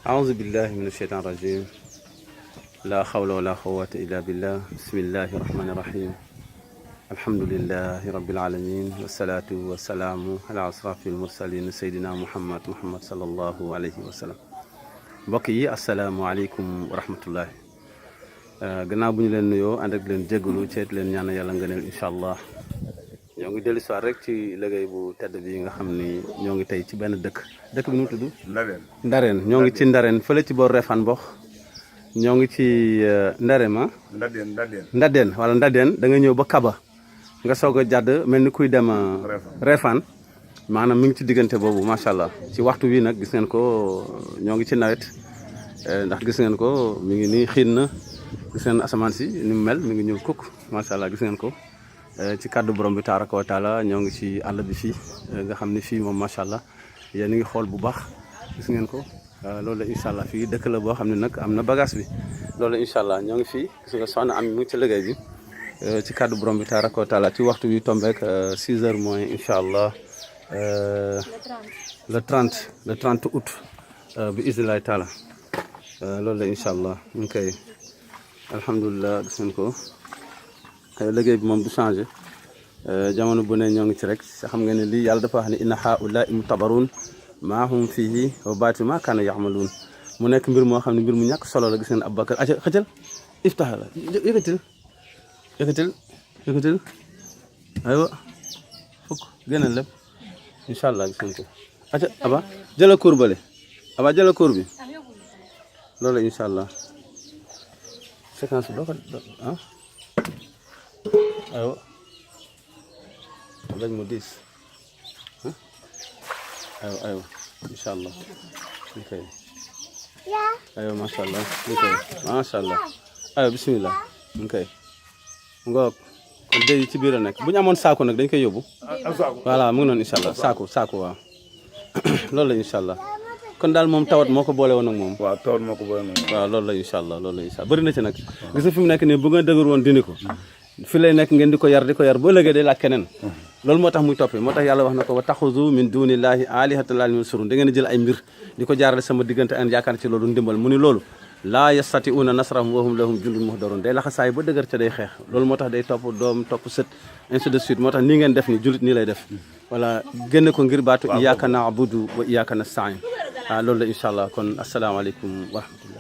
أعوذ بالله من الشيطان الرجيم لا حول ولا قوة إلا بالله بسم الله الرحمن الرحيم الحمد لله رب العالمين والصلاة والسلام على أشرف المرسلين سيدنا محمد صلى الله عليه وسلم mbokk yi asalaamaaleykum wa rahmatullah gannaaw bu ñu leen nuyoo ànd ak leen jégalu ceet leen ñaan yàlla ngëneel incha allah ñoo ngi dellu soir rek ci liggéey bu tedd bi nga xam ni ñoo ngi tey ci benn dëkk bi nu tudd Ndareen ñoo ngi ci Ndareen fële ci boor Refane Mbox ñoo ngi ci Ndarema Ndadeen wala Ndadeen da nga ñëw ba Kaba nga soog a jàdd mel ni kuy dem Refane maanaam mi ngi ci diggante boobu macha allah ci waxtu wi nag gis ngeen ko ñoo ngi ci nawet ndax gis ngeen ko mi ngi nii xiin na gis ngeen asamaan si ni mu mel mi ngi ñëw kukk macha allah gis ngeen ko ci kàddu borom bi taaraka wa taala ñoo ngi ci àll bi fii nga xam ni fii moom macha allah yéen a ngi xool bu baax gis ngeen ko loolu la incha allah fii dëkk la boo xam ne nag am na bagage bi loolu la incha allah ñoo ngi fii gis nga soxna am mu ngi ci liggéey bi ci kàddu borom bi taaraka wa taala ci waxtu wi tombeek 6 heures moins incha allah. le 30 août bi isnillahi taala loolu la incha allah ñu ngi koy alhamdulilah gis ngeen ko liggéey bi moom du changé jamono bu ne ñoo ngi ci rek xam nga ne lii yàlla dafa wax ne inna haa'ulaa'i mutabarun maa hum fiihi wa baatilu maa kaanu ya'maluun mu nekk mbir moo xam ne mbir mu ñàkk solo la gis ngeen Abubakar aca xëcal iftax la yëkkatil aywa fukk génneel lépp incha allah gis nañ ko aca aba jëla cour bale aba jëla cour bi loolu incha allah séquence bi doo ko aywa bañ mu diis aywa incha allah ok aywa macha allah ok macha allah aywa bismillah ok ngoog kon déy ci biir a nekk bu ñu amoon saako nag dañ koy yóbbu voilà mu ngi noonu incha allah saako waaw loolu la incha allah kon daal moom tawat moo ko boole woon ak moom waaw tawat moo ko boole moom waaw loolu la incha allah bëri na ci nag gis nga fi mu nekk nii bu nga dëgër woon dindi ko fi lay nekk ngeen di ko yar ba ëllëgee day laaj keneen loolu moo tax muy toppee moo tax yàlla wax na ko wa taxuzu min dunillahi alihatan laa yansurun da ngeen jël ay mbir di ko jaarale sama diggante ak yaakaar ci loolu ndimbal mu ni loolu laa yastati'uuna nasrahum wa hum lahum jundun muhdarun day laxasaay ba dëgër ca day xeex loolu moo tax day topp doom topp sët ainsi de suite moo tax nii ngeen def ni jullit nii lay def voilà génne ko ngir baatu iyyaka na'budu wa iyyaka nasta'in loolu la incha allah kon asalaamaaleykum wa rahmatullah